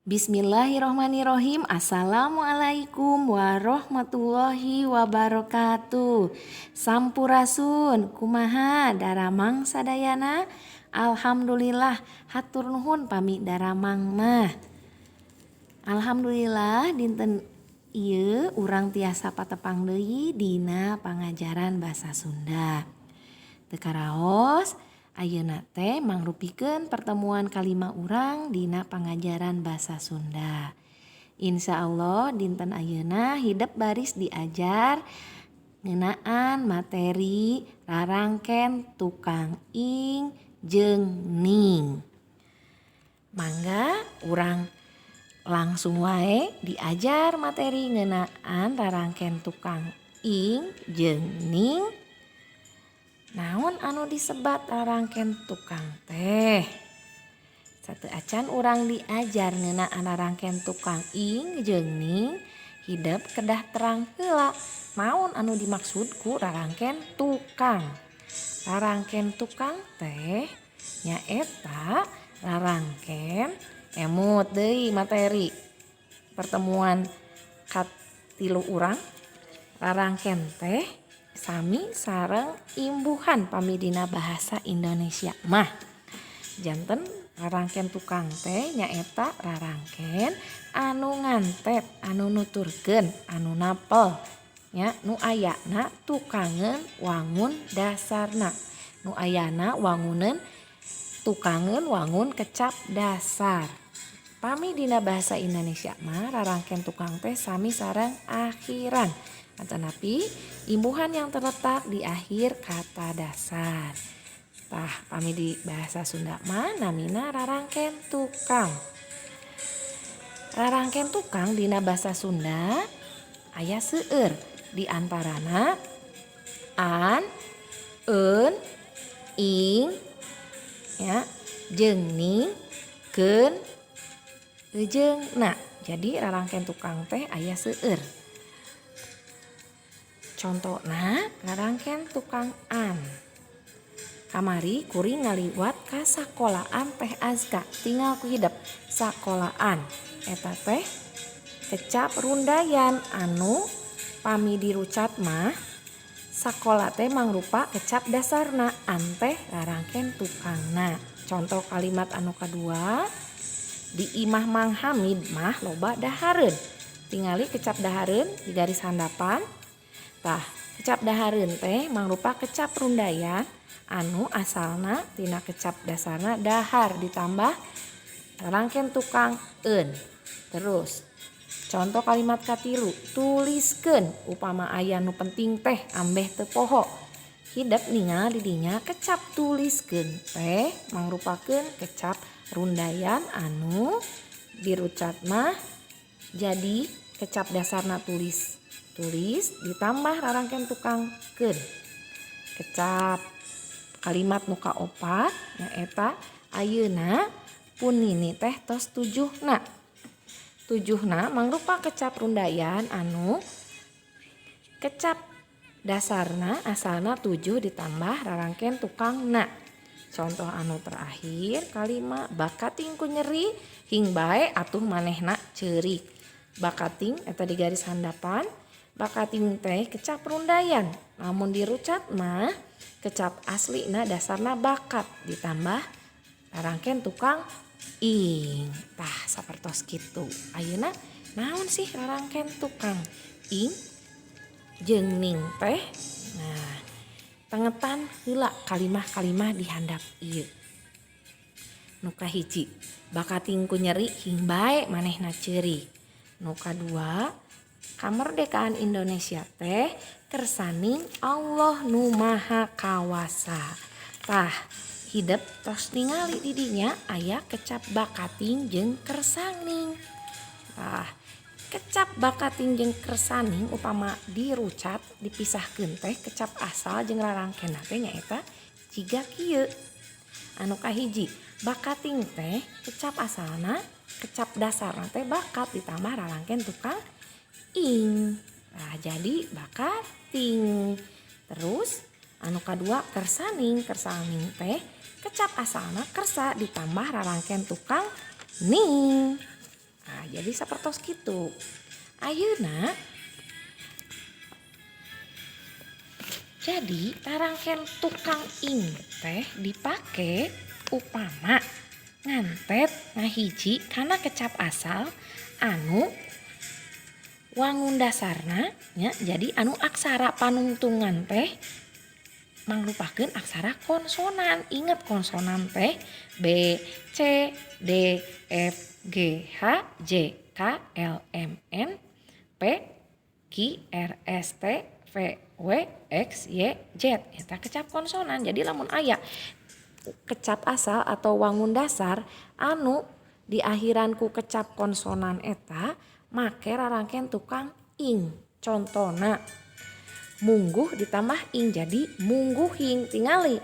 Bismillahirrohmanirrohim. Assalamualaikum warahmatullahi wabarakatuh. Sampurasun, kumaha daramang sadayana? Alhamdulillah, hatur nuhun pami daramang mah. Alhamdulillah, dinten ieu urang tiasa patepang deui dina pangajaran basa Sunda. Teu karaos, ayeuna teh mangrupikeun pertemuan kalima urang dina pangajaran basa Sunda. Insya Allah dinten ayeuna hidep baris diajar ngeunaan materi rarangken tukang ing jeung ning. Mangga urang langsung wae diajar materi ngeunaan rarangken tukang ing jeung ning. Naon anu disebat rarangken tukang teh? Sateuacan urang diajar ngeunaan rarangken tukang ing jeung ning, hidep kedah terang heula naon anu dimaksud ku rarangken tukang. Rarangken tukang teh nyaeta rarangken, emut deui materi pertemuan katilu urang, rarangken teh sami sareng imbuhan pami dina bahasa Indonesia mah. Janten rarangken tukang teh nyaeta rarangken anu ngantet, anu nuturkeun, anu napel nya, nu ayana tukangeun wangun dasarna, nu ayana wanguneun tukangeun wangun kecap dasar. Pami dina bahasa Indonesia mah rarangken tukang teh sami sareng akhiran atanapi imbuhan yang terletak di akhir kata dasar. Tah, pami di bahasa Sunda mah namina rarangken tukang. Rarangken tukang dina basa Sunda aya seueur, di antarana an, eun, ing ya, jeung ning, keun, jeung na. Jadi rarangken tukang teh aya seueur. Contohna rarangken tukang an. Kamari kuring ngaliwat ka sakolaan Teh Azka, tingal ku hidep sakolaan eta teh kecap rundayan anu pami dirucat mah sakola teh mangrupa kecap dasarna, an teh rarangken tukangna. Contoh kalimat anu kadua, di imah Mang Hamid mah loba dahareun. Tingali kecap dahareun di garis handapan. Tah, kecap dahareun teh mangrupa kecap rundayan anu asalna tina kecap dasarna dahar ditambah rarangken tukang eun. Terus contoh kalimat katilu, tuliskeun upama aya nu penting teh ambeh teu poho. Hidep ningal di dinya kecap tuliskeun teh mangrupakeun kecap rundayan anu dirucat mah jadi kecap dasarna tulis, tulis ditambah rarangken tukang keun. Kecap kalimat nu kaopat nyaeta ayeuna pun nini teh tos tujuhna. Tujuhna mangrupa kecap rundayan anu kecap dasarna asalna tujuh ditambah rarangken tukang na. Contoh anu terakhir, kalimat bakating ku nyeri hing bae atuh manehna ceurik. Bakating eta di garis handapan, bakating teh kecap rundayan, lamun dirucat mah kecap aslina dasarna bakat ditambah rarangken tukang ing. Tah, sapertos kitu. Ayeuna naon sih rarangken tukang ing jeung ning teh? Nah, tengetan heula kalimah-kalimah di handap ieu. Nu kahiji, bakating ku nyeri hing bae manehna ceurik. Nu kadua, kamerdekaan Indonesia teh kersaning Allah nu Maha Kawasa. Tah, hidep tos ningali di dinya aya kecap bakating jeung kersaning. Tah, kecap bakating jeung kersaning upama dirucat dipisahkeun teh kecap asal jeung rarangkenna teh nyaeta jiga kieu. Anu kahiji, bakating teh kecap asalna, kecap dasarna teh bakat ditambah rarangken tukang ing. Nah, jadi bakating. Terus anu kadua, kersaning, kersaning teh kecap asalna kersa ditambah rarangken tukang ning. Jadi sapertos kitu. Ayeuna jadi rarangken tukang ing teh dipake upama ngantet ngahiji kana kecap asal anu wangun dasarna nya, jadi anu aksara panungtungan teh mangrupakeun aksara konsonan. Inget, konsonan teh B C D F G H J K L M N P Q R S T V W X Y Z, eta kecap konsonan. Jadi lamun aya kecap asal atau wangun dasar anu diakhiran ku kecap konsonan, eta make rarangken tukang ing. Contona mungguh ditambah ing jadi mungguhing. Tingali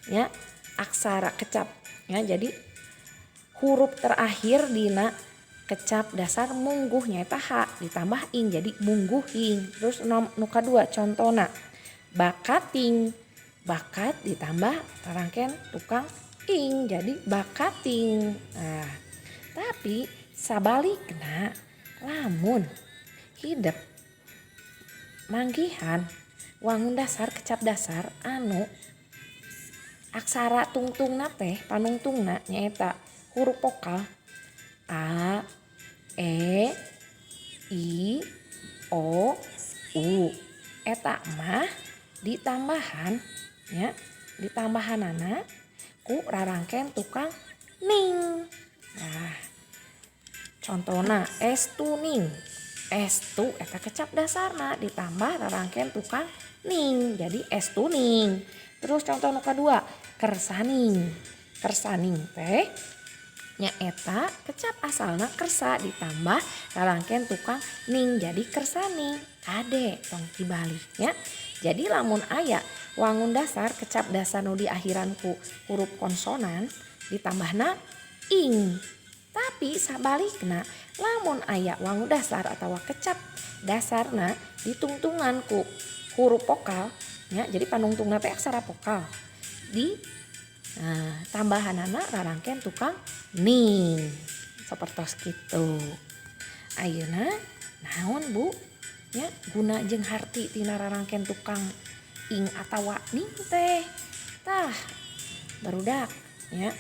ya, aksara kecap ya, jadi huruf terakhir dina kecap dasar mungguh nyaeta H, ditambah ing jadi mungguhing. Terus nu kadua contona bakating, bakat ditambah rarangken tukang ing jadi bakating. Nah, tapi sabalikna, lamun hidep manggihan wangun dasar kecap dasar anu aksara tungtungna teh, panungtungna nyaeta huruf vokal A E I O U, eta mah ditambahan ya, ditambahanana ku rarangken tukang ning. Nah, contohna estuning, estu eta kecap dasarna ditambah rarangken tukang ning jadi estuning. Terus contoh nu kadua kersaning, kersaning teh nyaeta kecap asalna kersa ditambah rarangken tukang ning jadi kersaning. Kade tong dibalik nya. Jadi lamun aya wangun dasar kecap dasar nu diakhiran ku huruf konsonan ditambahna ing. Tapi sabalikna, lamun aya wangun dasar atau kecap dasarna ditungtungan ku huruf vokal nya, jadi panungtungna teh aksara vokal, di nah, tambahanana rarangken tukang ning, sapertos kitu. Ayeuna naon, Bu, nya guna jeung harti tina rarangken tukang ing atawa ning teh? Tah, barudak nya,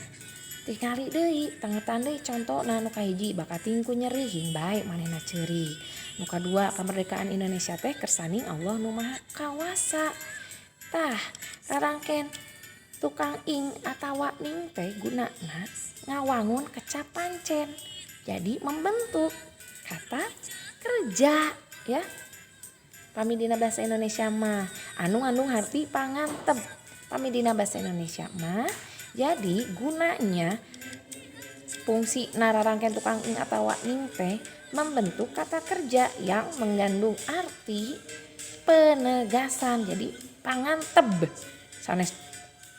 tingali deui, tangetan deui contona. Nu kahiji, bakating ku nyeri hing bae manehna ceurik. Nu kadua, kemerdekaan Indonesia teh kersaning Allah nu Maha Kawasa. Tah, rarangken tukang ing atawa ning teh gunana ngawangun kecap pancen, jadi membentuk kata kerja ya, pami dina bahasa Indonesia mah anu ngandung arti pangantep pami dina bahasa Indonesia mah. Jadi gunanya fungsi rarangken tukang ing atawa ning teh membentuk kata kerja yang mengandung arti penegasan, jadi pangantep, sanes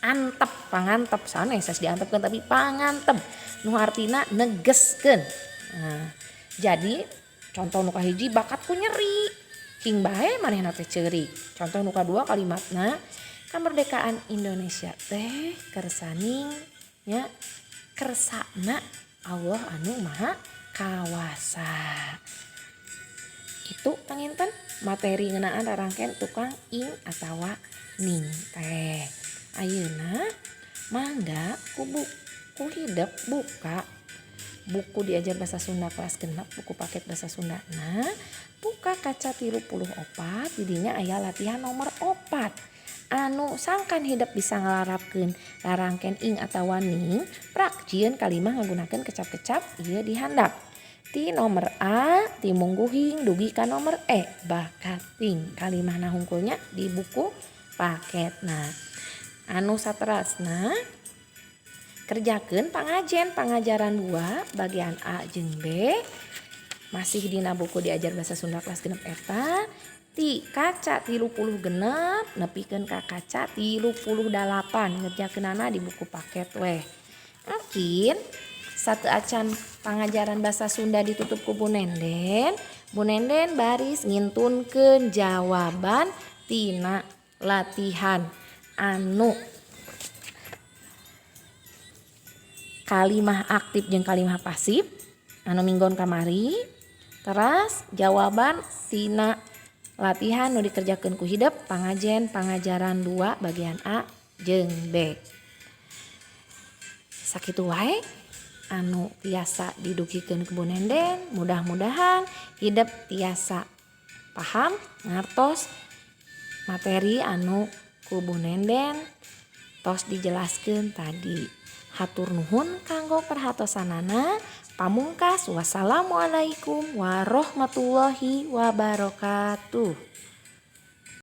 antep. Pangantep sanes, sanes diantepkeun, tapi pangantep nu artina negeskeun. Nah, jadi contoh nu kahiji bakat ku nyeri hing bae manehna teh ceurik. Contoh nu kadua kalimatna kemerdekaan Indonesia teh kersaning nya, kersana Allah anu Maha Kawasa. Itu panginten materi ngeunaan rarangken tukang ing atawa ning teh. Ayeuna mangga ku buku hidep buka buku Diajar Bahasa Sunda kelas 6, buku paket bahasa Sunda. Nah, buka kaca 34, didinya aya latihan nomor 4 anu sangkan hidep bisa ngalarapkeun rarangken ing atawa ning. Prak jieun kalimah ngagunakeun kecap-kecap ieu di handap, ti nomor A ti mungguhing dugi ka nomor E bakating, kalimahna hungkulnya di buku paket. Nah, anu saterasna kerjakeun pangajen pangajaran 2 bagian A jeung B, masih dina buku Diajar Bahasa Sunda kelas 6 eta, ti kaca 36 nepikeun ka kaca 38, ngerjakeunana di buku paket weh. Mungkin sateuacan pangajaran bahasa Sunda ditutup ku Bu Nenden, Bu Nenden baris ngintunkeun jawaban tina latihan anu kalimah aktif jeung kalimah pasif. Anu minggon kamari, teras jawaban tina latihan nu dikerjakeun ku hidep pangajen pangajaran 2 bagian A jeung B. Sakitu wae anu tiasa didugikeun ku Bu Nenden. Mudah-mudahan hidep tiasa paham, ngartos materi anu ku Bu Nenden tos dijelaskeun tadi. Hatur nuhun kanggo perhatosanana. Pamungkas, wassalamualaikum warahmatullahi wabarakatuh.